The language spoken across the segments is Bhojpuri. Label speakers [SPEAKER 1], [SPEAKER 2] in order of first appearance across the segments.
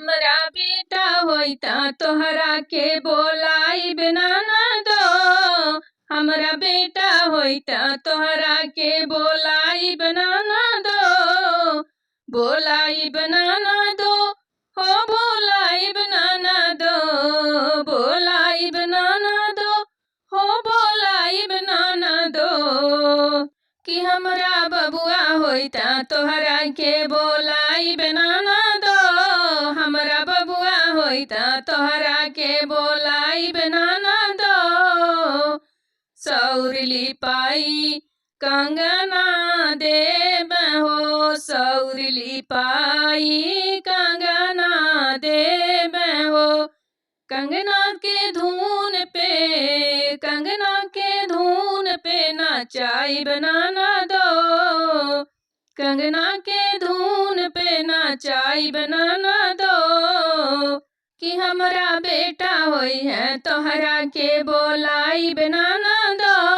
[SPEAKER 1] हमरा बेटा होइता तोहरा के बोलाइब नाना दो। हमरा बेटा होइता तोहरा के बोलाइब नाना दो। बोलाइब नाना दो, हो बोलाइब नाना दो। बोलाइब नाना दो, हो बोलाइब नाना दो। कि हमरा बबुआ होइता तोहरा के बोलाइब नाना दो। हमरा बबुआ होइता तोहरा के बोलाइब नाना दो। सौरली पाई कंगना देब हो, सौरली पाई कंगना देब हो। कंगना के धुन पे, कंगना के धुन पे नचाइब नाना दो। कंगना के धुन पे नचाइब नाना दो। कि हमरा बेटा होई है तोहरा के बोलाइब नाना दो।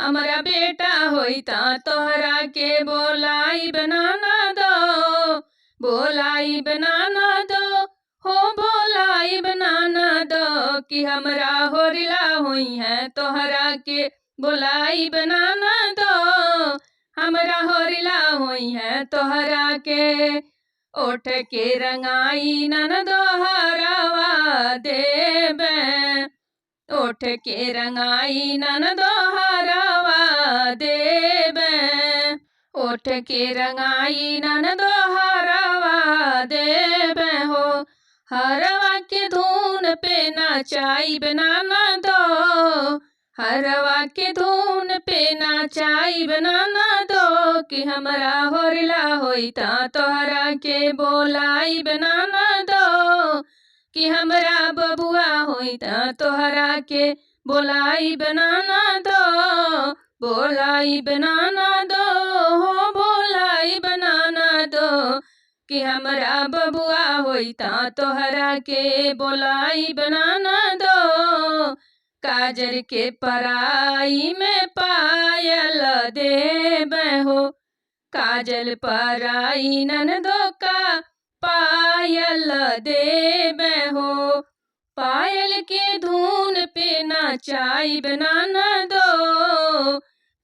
[SPEAKER 1] हमरा बेटा होई ता तोहरा के बोलाइब नाना दो। बोलाइब नाना दो, हो बोलाइब नाना दो। कि हमरा होरिला होई है तोहरा के बोलाइब नाना दो। हमरा होरिला होई है तोहरा के। ओठ के रंगाई ननदो हरवा देबे। ओठ के रंगाई ननदो हरवा देबे। ओठ के रंगाई ननदो हरवा देबे हो। हरवा के धुन पे नचाइब नाना दो। हरवा के धुन पे नचाइब नाना दो। कि हमरा होरिला होइता तोहरा के बोलाइब नाना दो। कि हमरा बबुआ होइता तोहरा के बोलाइब नाना दो। बोलाइब नाना दो, हो बोलाइब नाना दो। कि हमरा बबुआ होइता तोहरा के बोलाइब नाना दो। काजर के पराई में पायल देब हो। काजल पराई ननदो का पायल देब हो। पायल के धुन पे नचाइब नाना दो।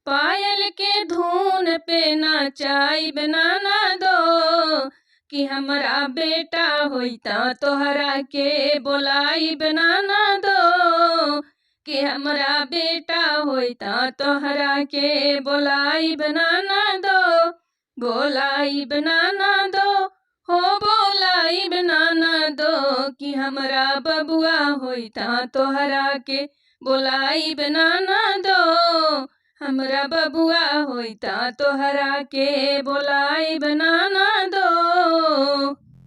[SPEAKER 1] पायल के धुन पे नचाइब नाना दो। कि हमरा बेटा होइता तोहरा के बोलाइब नाना दो। कि हमरा बेटा होइता तोहरा के बोलाइब नाना दो। बोलाइब नाना दो, हो बोलाइब नाना दो। कि हमरा बबुआ होइता तोहरा के बोलाइब नाना दो। हमरा बबुआ होइता तोहरा के बोलाइब नाना दो।